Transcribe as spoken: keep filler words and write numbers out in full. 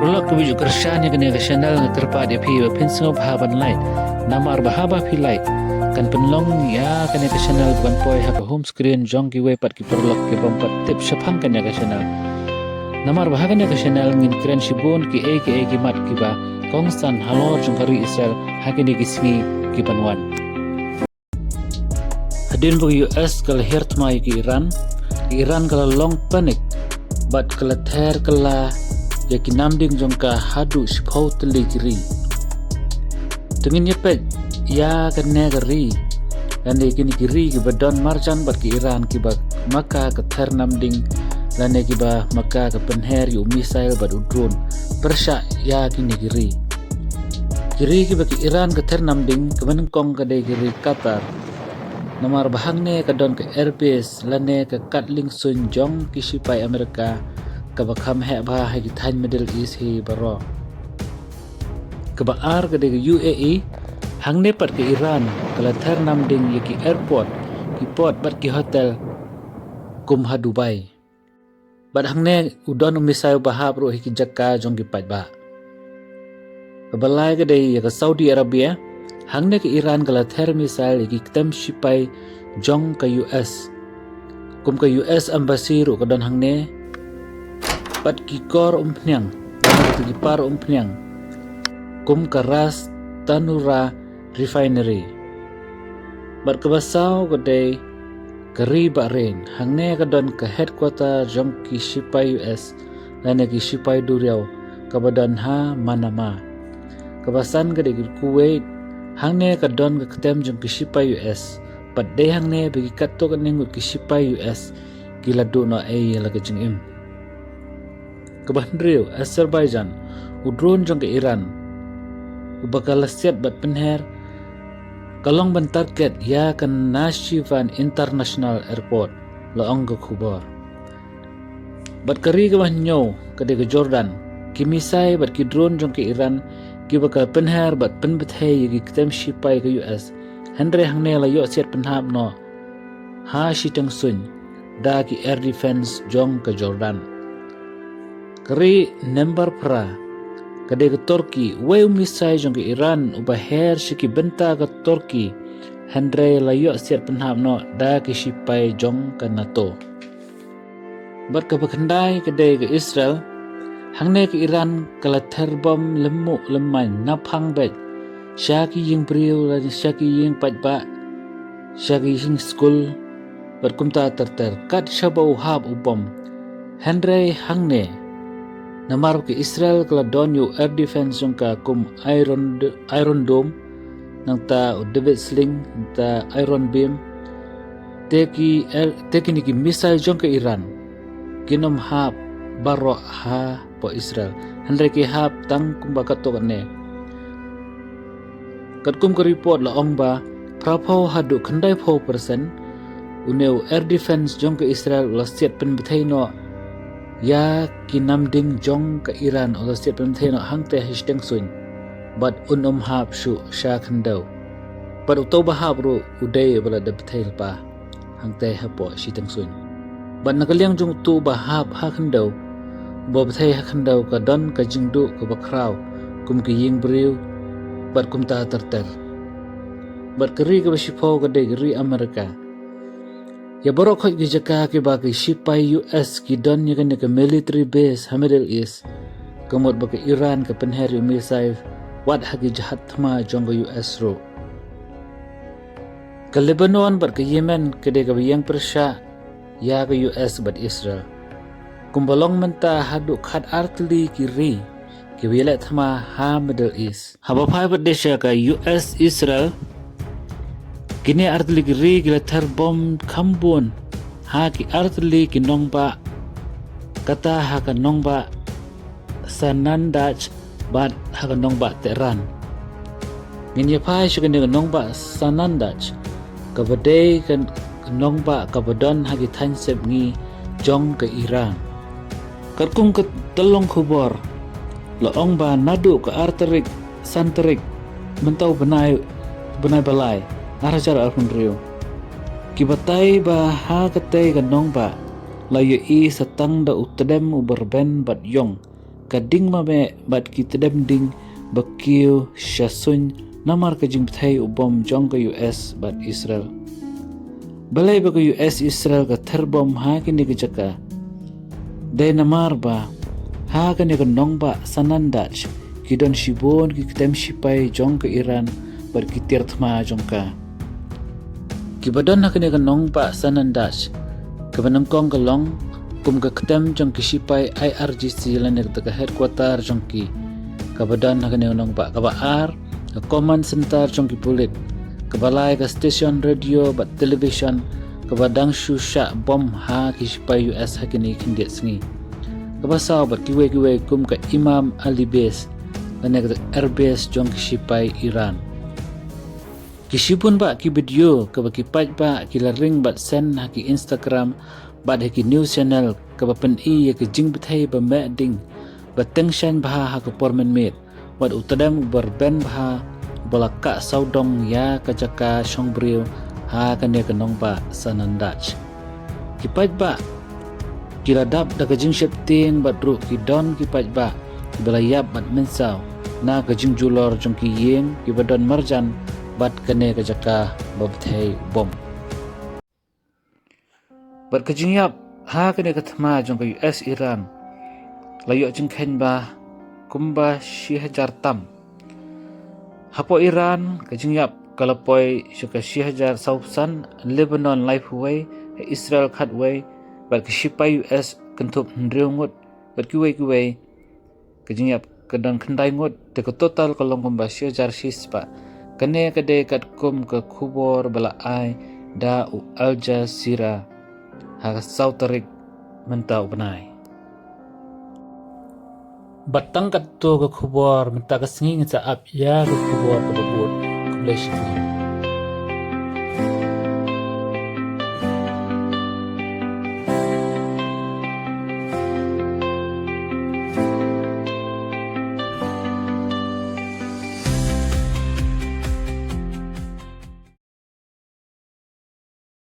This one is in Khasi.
Paralok kiba ju kyrshan ïa kane ka channel, nga kyrpad ïa phi ba phin sngewbha ban like. Namar ba haba phi like, kan pynlong ïa kane ka channel ba kan poi ha ka home screen jong kiwei pat ki paralok ki bym pat tip shaphang kane ka channel. Namar ba ha kane ka channel ngin kren shibun kiei kiei ki mat kiba kongsan halor jong ka ri Israel ha kine ki sngi ki ban wan. Hadien ba ka U S ka la hiar thma ïa ka Iran, ka Iran ka la long panic bad ka la ther kylla ïa ki namding jong ka haduh shiphew tylli ki ri. Te ngin ïa peit ïa kane ka ri lane kine ki ri kiba don marjan bad ka Iran kiba ma ka ka ther namding lane kiba ma ka ka pynher ïa u missile bad u drone pyrshah ïa kine ki ri. Ki ri kiba ka Iran ka ther namding kaba nyngkong ka dei ka ri Qatar. Namar ba hangne ka don ka airbase lane ka kad liengsuiñ jong ki shipai Amerika kaba kham heh bha ha ki thaiñ Middle East hi baroh. Kaba ar ka dei ka U A E, hangne pat ka Iran ka la ther namding ïa ki airport, ki port bad ki hotel kum ha Dubai. Bad hangne u don u missile ba hap ruh ha ki jaka jong ki paidbah. Kaba lai ka dei ïa ka Saudi Arabia, hangne ka Iran ka la ther missile ïa ki ktem shipai jong ka U S. Kum ka U S embassy ruh ka don hangne. Bad ki kor umphniang, ki par umphniang kum ka Ras Tanura Refinery. Bad kaba saw ka dei ka ri Bahrain, hangne ka don ka headquarter jong ki shipai U S lane ki shipai duriaw kaba don ha Manama. Kaba san ka dei ka Kuwait, hangne ka don ka ktem jong ki shipai U S. Bad dei hangne ba ki katto katne ngut ki shipai U S ki la duh noh ei ïa la ka jingim. Kaba hynriew, Azerbaijan, u drone jong ka Iran uba ka la siat bad pynher ka long ban target ïa ka Nashivan International Airport, la ong ka khubor. Bad ka ri kaba hynñiew ka dei ka Jordan, ki missile bad ki drone jong ka Iran kiba ka pynher bad pynbthei ïa ki ktem shipai ka U S, hynrei hangne la ïoh siat pynhap noh ha shiteng suiñ da ki air defense jong ka Jordan. Ka ri number phra ka dei ka Turkey, wei u missile jong ka Iran uba her sha ki bynta ka Turkey, hynrei la ïoh siat pynhap noh da ki shipai jong ka NATO. Bad kaba khyndai ka dei ka Israel, hangne ka Iran ka la ther bom lymmuh lymmaiñ naphang beit sha ki ïing briew lane sha ki ïing paidbah, sha ki ïing skul bad kumta ter ter kat shaba u hap u bom. Hynrei hangne namar ka Israel ka la don ïa u air defense jong ka kum Iron, Iron Dome, nangta u David Sling, nangta Iron Beam, te ki air, te kine ki missile jong ka Iran kin ym hap baroh hapoh Israel, hynrei ki hap tang kumba katto katne. Katkum ka report la ong ba phraphew haduh khyndaiphew percent une u air defense jong ka Israel u la siat pynbthei noh ïa ki namding jong ka Iran, u la siat pynbthei noh hangtei ha shiteng suiñ bad un ym hap shuh sha khyndew. Bad uto uba hap ruh u dei uba la dep bthei lypa hangtei hapoh shiteng suiñ. Bad na ka liang jong uto uba hap ha khyndew, uba bthei ha khyndew, ka don ka jingduh kaba khraw kum ki ïing briew bad kumta ter ter. Bad ka ri kaba shiphew ka dei ka ri Amerika. Ïa baroh khoit ki jaka kiba ki shipai U S ki don ïa kane ka military base ha Middle East, ka mut ba ka Iran ka pynher ïa u missile wat ha ki jahaj thma jong ka U S ruh. Ka Lebanon bad ka Yemen ka dei kaba ïeng pyrshah ïa ka U S bad Israel. Kumba long mynta haduh khatar tylli ki ri kiba ïaleh thma ha Middle East. Haba phai pat de sha ka U S Israel, kine artylli ki ri ki la ther bom kham bun ha ki artylli ki nongbah, kata ha ka nongbah Sanandaj bad ha ka nongbah Tehran. Ngin ïa phai sha kane ka nongbah Sanandaj, kaba dei ka nongbah kaba don ha ki thaiñ sepngi jong ka Iran. Katkum ka tyllong khubor la ong ba naduh ka ar tarik, san tarik mynta u bnai, bnai ba lai, ar hajar arphew hynriew, ki batai ba ha katei ka nongbah la ïohi sa tang da u tdem uba rben bad ïong ka ding ma meh bad ki tdem ding ba kiew sha suin namar ka jingbthei u bom jong ka U S bad Israel. Balei ba ka U S Israel ka ther bom ha kine ki jaka? Dei namar ba ha kane ka nongbah Sanandaj ki don shibun ki ktem shipai jong ka Iran bad ki tiar thma jong ka. Kiba don ha kane ka nongbah Sanandaj, kaba nyngkong ka long kum ka ktem jong ki shipai I R G C lane kata ka headquarter jong ki, kaba don ha kane ka nongbah. Kaba ar ka command center jong ki pulit. Kaba lai ka station radio bad television kaba dang shu shah bom ha ki shipai U S ha kine khyndiat sngi. Kaba saw bad kiwei kiwei kum ka Imam Ali Base lane kata ka airbase jong ki shipai Iran. Ki shibun bah ki video kaba ki paidbah ki la ring bad send ha ki Instagram bad ha ki news channel kaba pyni ïa ka jingbthei ba meh ding ba teng shaiñ bha ha ka por mynmiet, wat u tdem uba rben bha ba la kah sawdong ïa ka jaka shong briew ha kane ka nongbah Sanandaj. Ki paidbah ki la dap da ka jingsheptieng bad ruh ki don ki paidbah kiba la ïap bad mynsaw na ka jingjulor jong ki ïing kiba don marjan bad kane ka jaka ba bthei bom. Bad ka jingïap ha kane ka thma jong ka U S Iran la ïoh jingkheiñ ba kumba shi hajar tam. Hapoh Iran ka jingïap ka la poi sha ka shi hajar sawphew san, Lebanon laiphew wei, Israel khatwei, bad ka shipai U S kynthup hynriew ngut, bad kiwei kiwei ka jingïap ka don khyndai ngut, te ka total ka long kumba shi hajar shispah. Kane ka dei katkum ka khubor ba la ai da u Al Jazeera ha ka saw tarik mynta u bnai. Bad tang katto ka khubor mynta ka sngi, ngin sa ap ïa ka khubor kaba bud. Khublei shibun.